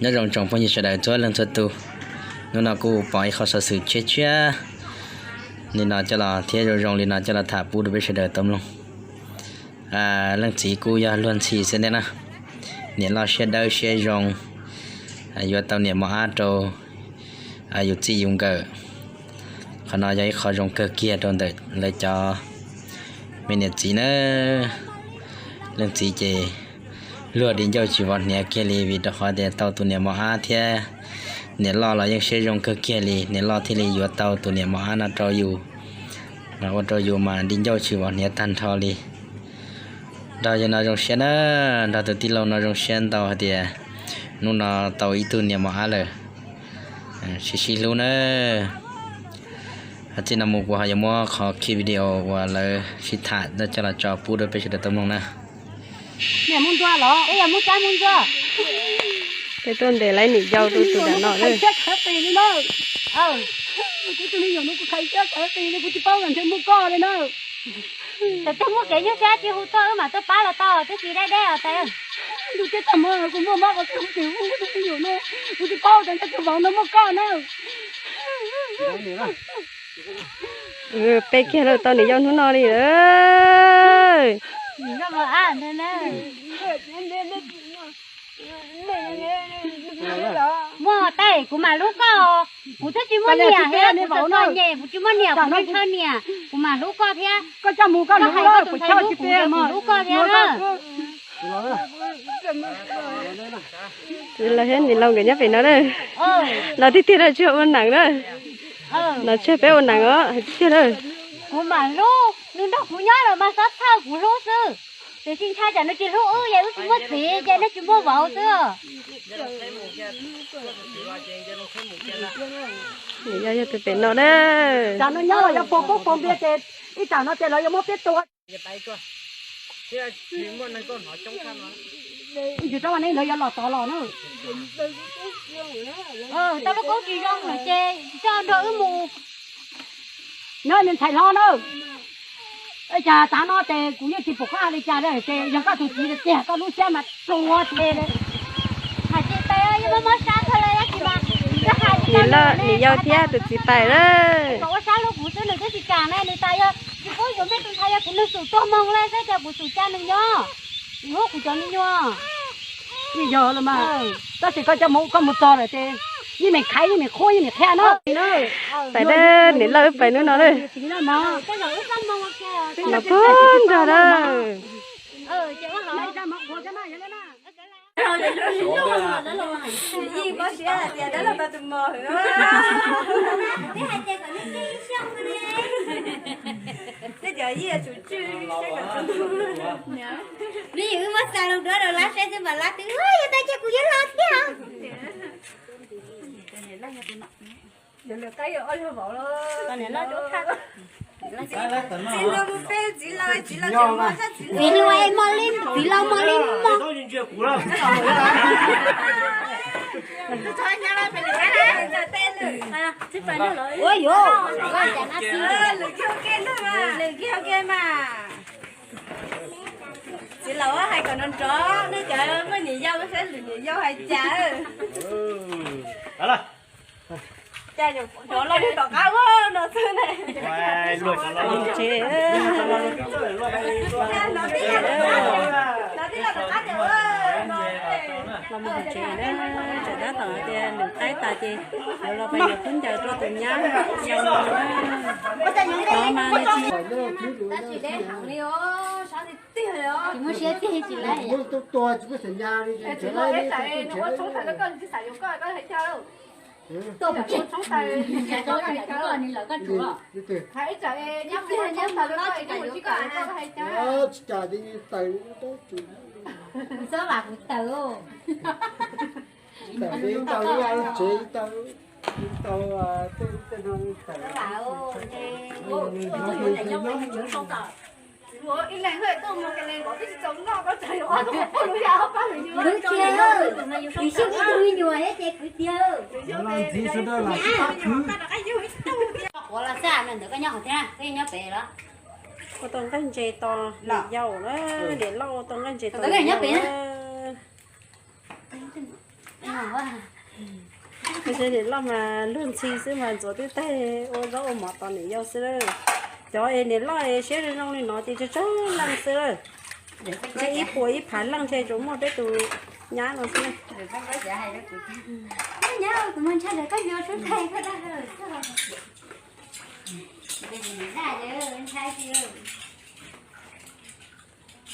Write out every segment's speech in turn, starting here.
Nyob zoo tsoom phooj ywg sawv daws txhua leej txhua tus, hnub no kuj pom ib qho xov xwm tshiab tshiab li no coj los thiab zoo zoo li no coj los tham pub rau peb sawv daws tau mloog. Leej txiv kuj yog luag ntxhi xwb ntag na, niam loj siab dawb siab zoo, yuav tau niam mos ab rau yus txij yus nkawm. Qhov no yog ib qho zoo kawg kiag rau ntawm lawv cov me niam txiv na. Leej txiv ces luag di ncauj tsis vov hniav kiag li vim rau qhov tias tau tus niam mos ab thiab. Niam loj los yeej siab zoo kawg kiag li, niam loj thiaj li yuav tau tus niam mos ab no rau yus, ua rau yus mas di ncauj tsis vov hniav tag nrho li. Nrog yawg no zoo siab na, nrog tus tij laug no zoo siab ntau hais tias hnub no tau ib tug niam mos ab lawm. Sib sib hlub na. Txij no mus kuv ho yuav muab qhov clip video uas lawv sib tham coj los tso pub rau peb sawv daws tau mloog na. Niam mus ntua los ib yam mus sab mus ntua. Peb tuaj ntes lawv niam yau rau tus dam no lawm. Kuv tus me nyuam no kuv khaiv siab kawg li, kuv tsis paub tias ntshe muaj koj li na. Tam tej muaj kev nyuaj siab tsis hu tuaj wb mam tuaj pab los tau, twb tsis deb deb os tes. Ntuj teb tag hmo kuv muaj mob qhov twg kuv tsis hu kuv tus me nyuam no, kuv tsis paub tias nyob rau vauv no muaj koj na. Peb kiag lawm tau niam yau hnub no li lawm. Muaj tej kuv mam hlub koj, kuv twb tsis muaj niam thiab, kuv txawm txom nyem kuv tsis muaj niam, kuv ntshaw niam kuv mam hlub koj thiab. Koj coj mus koj hlub, kuv hlub koj thiab na. Txiv laus thiab niam laus nkawd nyob pem no na. Los tiag tiag rau tsis ua neem na. Los tseg peb ua neem os, hais tiag tiag na. Kuv mam hlub, nws nrog kuv nyob los mas xob txhawj kuv hlub xwb. Tiam sis ntshai tsam nws tsis hlub wb, ces wb tsis muaj txiv ces nws tsis muaj vauv xwb. Niam yau yog tus pem no na. Tsam no nyob los yog pog koob pog npias ces ib tsam no ces lawv yuav muab peb tua. Yus rov mus ne lawv yuav los tod los na. Tau lub koob tsis zoo lawm ces coj nrog wb mus. Nyob me ntxhais hlob na, cas tav no ces kuv yeej tsis pom qab hais li cas li ces yog koj tus txiv tiag koj lub siab mas tsuas tes li. Hais tsis tes yeej muaj mob sab kawg li tab sis mas niam yau thiab tus txiv tais lawm. Kom ua sab lub kuv xwb nws twb tsis kam ne, nws tas yog tsis pub yuav mej tus ntxhais yog kuv nws xum tuag moog li xwb ces kuv xum ca nws nyob, kuv cov me nyuam. Yeej yog los mas, tab sis koj coj mus koj mus txog lawm ces yeej meem khaiv yeej meem qhuab yeej meem qhia no. Tais dab niam lawj wb pais hnub no lawm. Los puag nrog na. Yeej mob siab hais tias dab laug tau tus mos hwv. Tej cov yij tsum tswj. Me nyuam wb muab xa loo duab rau lab saib xwb mas lab twb yog tag ces kuv yuav los thiab. Txiv laus, txiv laus, txiv laus, txiv laus mos li, txiv laus mos li mos. Ua yuav, lwm kiag ua ke mas. Txiv laus hais kom nrov nrov, nej cov muaj niam yau saib lwm niam yau hais cas. Cas cov los yog tom qab ua no xwb ne. Los mus tsev na, tsam tab tom tias lwm qaib tas ces yuav los pais yuav khaub ncaws rau tus nyab yau no na. Hnov mas nws tsis Tsis tas li taws, txhob vam kuv taws. Taws li tau li tsev tau, tau tej no taws. Kwv tiag, kwv tiag, kwv tiag. Quav los xab ntawm koj nyob hauv thiab, koj nyob pem los? Ua tau nqaij ntses tos niam yau na, niam loj ua tau nqaij ntses tos niam yau na. Tab sis niam loj mas luag ntxhi xwb mas ntxuav twb tag ua zaub ua mov tos niam yau xwb lawm. Cov es niam loj es siab zoo zoo li no ces tsawg tsawg leej xwb lawm. Ntshe ib puas ib phav leej ntshe tsuas muaj peb tus nyab no xwb.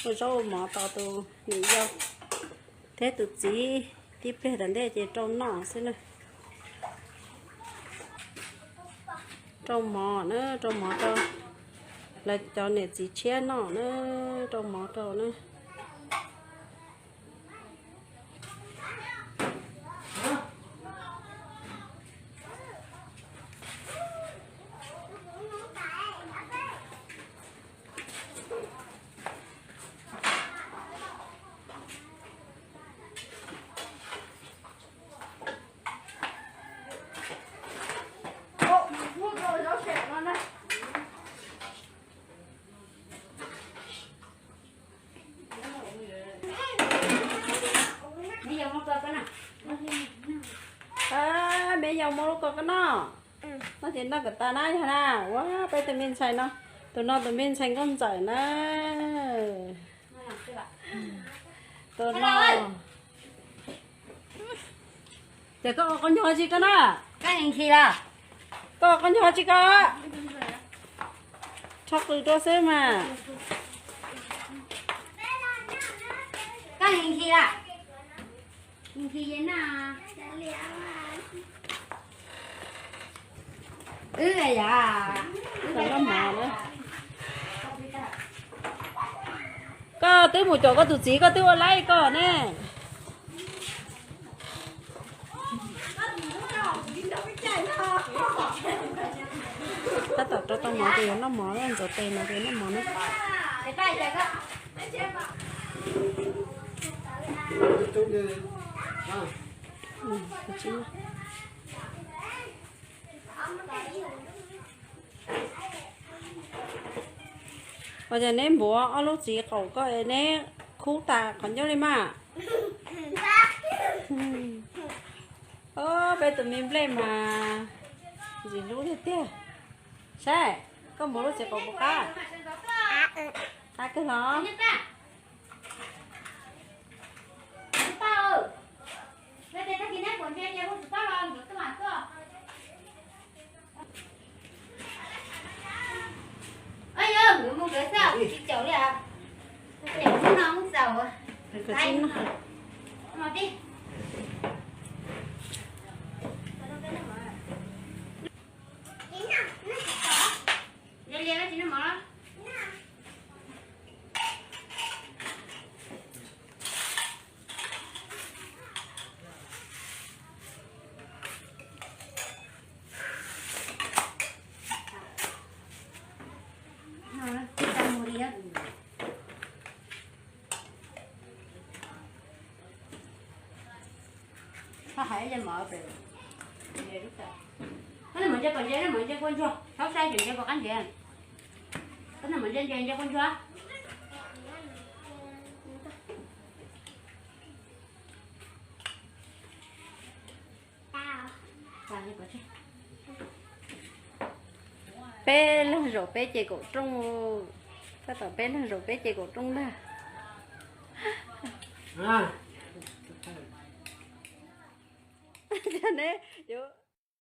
Ua zaub ua mov tos tus niam yau thiab tus txiv tib pliag tom ntej ces rau noj xwb na. Rau mov na, rau mov rau lawv cov niam txiv tshiab noj na, rau mov rau na. Me yau muab lub ko koj noj. Noj ces noj kom tas na yog na. Ua peb tus me ntxhais no, tus no tus me ntxhais nkauj ntxawm na. Tus no. Ces koj ua qau nyuag tsis koj na. Koj ua qau nyuag tsis koj. Rho qws rau xwb mas. Koj twb mus caum koj tus txiv koj twb ua laib koj ne. Tab tom rau tau mov ces yuav noj mov, ntxuav tes no ces noj mov na. Ua cas neb npuav ob lub txiv qaum koj es neb khub tas qhov ncauj li mas? Peb tus me nplej mas ntxim hlub tiag tiag. Saib, koj npuav lub txiv qaum puas qab? Qab kawg los? Koj hais ib le mov pem, koj noj mov ntse pom ntse, noj mov ntse kua ntsuag, thaub saib tseem ntse puas qab ntse. Koj noj mov ntse ntse ntse kua ntsuag. Peb leeg zaum peb ces kaum rooj, tab tom peb leeg zaum peb ces kaum rooj ntag. Neb yuav